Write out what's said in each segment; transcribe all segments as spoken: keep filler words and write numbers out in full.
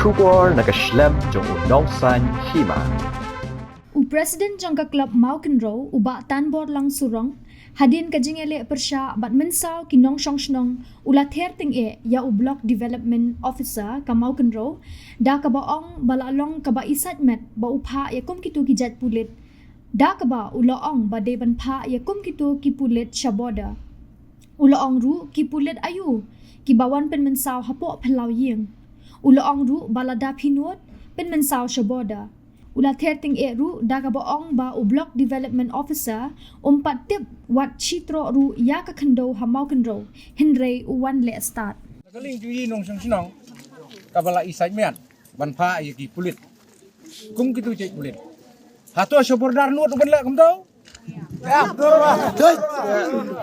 Khubor na ka shlem jong u nongsaiñ hima. U President jong ka Club Mawkynrew, u Bah Tanborlang Surong, hadien ka jingïaleh pyrshah bad mynsaw ki nongshong shnong, u la ther tyngeh ïa u Block Development Officer ka Mawkynrew, da kaba ong ba la long kaba isaitmet ba u phah ïa kum kito ki jait pulit, da kaba u la ong ba dei ban phah ïa kum kito ki pulit sha border. U la ong ruh ki pulit aïu kiba wan pynmynsaw hapoh phyllaw ïing. U la ong ruh ba lada phi nud, pynmynsaw sha border. U la ther tyngeh ruh da kaba ong ba u Block Development Officer um pat tip wat shi troh ruh ïa ka khyndew ha Mawkynrew, hynrei u wan leh stad. Na ka liang jong ngi nongshong shnong, kaba la isaitmet ban phah ïa ki pulit. Kum kito jait pulit. Hato sha border nud u ban leh kumto?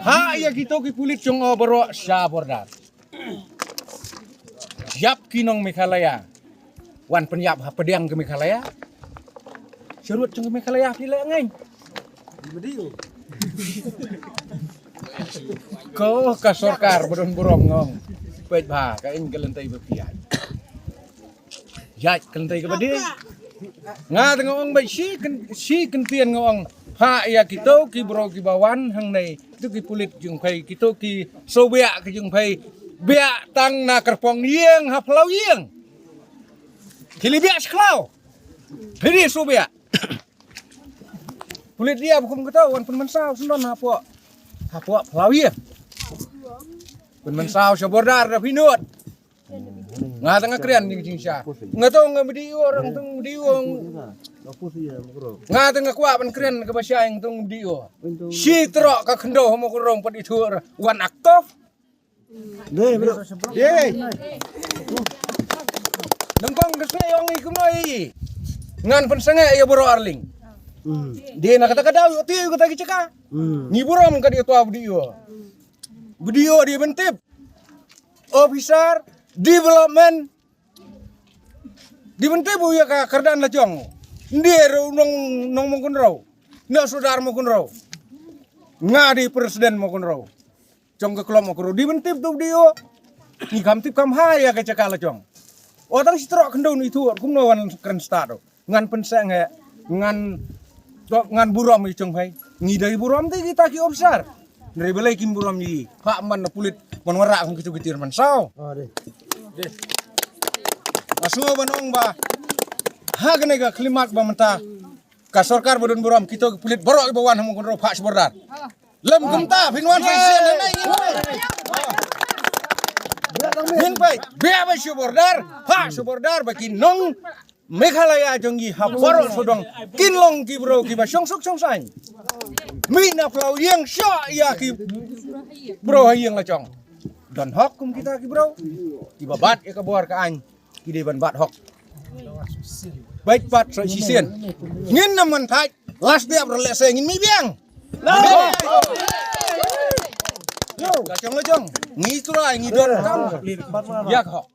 Phah ïa kito ki pulit jong o baroh sha border. Ïap ki nong Meghalaya. Wan pynïap ha pdeng ka Meghalaya. Sharud jong ka Meghalaya phi leh ngai. Ko ka sorkar ba don burom nga ong. Peit bha ka ing ka lynti ba phi ïaid. Ïaid ka lynti kaba dei. Nga te nga ong ba shi kyn-, shi kyntien nga ong. Phah ïa kito ki briew kiba wan hangne, kito ki pulit jong phi, kito ki sohbiah ki jong phi. Biah tang na kyrpong ïing ha phyllaw ïing. Ki la biah sha khlaw. Phi dei sohbiah. Pulit ïa ba kum kito wan pynmynsaw sngewdon hapoh, hapoh phyllaw ïing. Pynmynsaw sha border da phi nud. Nga te nga kren ïa ka jingshisha. Nga te nga mdi ïa orang te mdi ïa orang. Nga te nga kwah ban kren kaba shai nga te mdi ïa. Shi troh ka khyndew ha Mawkynrew pat ithuh wan aktof. Dei, bro. Dei. Nyngkong ka sngewthuh ong i kumno i. Ngan pynsangeh ïa baroh arliang. Hmm. Dei na kata ka daw ïoh ti kata ki jaka. Hmm. Ngi burom ka dei to B D O. B D O dei ban tip. Officer development. Dei ban tip u ïa ka kyrdan la jong. Dei ruh nong, nong Mawkynrew. Na sordar Mawkynrew. Nga dei president Mawkynrew. Jong ka club Mawkynrew. Dei ban tip to B D O. Ngi kam tip kam ha ïa ka jaka la jong. O tang shi troh khyndew ni tu kumno wan kren stad. Ngan pynsangeh, ngan, to, ngan burom i jong phi. Ngi dei burom te kita ki officer. Hynrei balei kim burom i. Phah man na pulit ban wanrah kum kito ki tiar mynsaw. Ah, dei. Nga sngew ban ong ba ha kane ka khlimat ba mynta ka sorkar ba don burom kito ki pulit baroh kiba wan ha Mawkynrew phah sha border. Lem kumta phin wan sa shisien hangne ngin peit. Ngin peit. Biah ba sha border. Phah sha border ba ki nong Meghalaya jong ngi ha baroh sawdong kin long ki briew kiba shong suk shong saiñ. Mih na phyllaw ïing sha ïa ki briew ha ïing la jong. Don hok kum kita ki briew kiba bat ïa ka bor ka aiñ. Ki dei ban bat hok. Bad pat sa shisien. Ngin nym man thait last day of the last ngin mih biang. La jong la jong. Ngi trai ngi don kam. Ïa ka hok.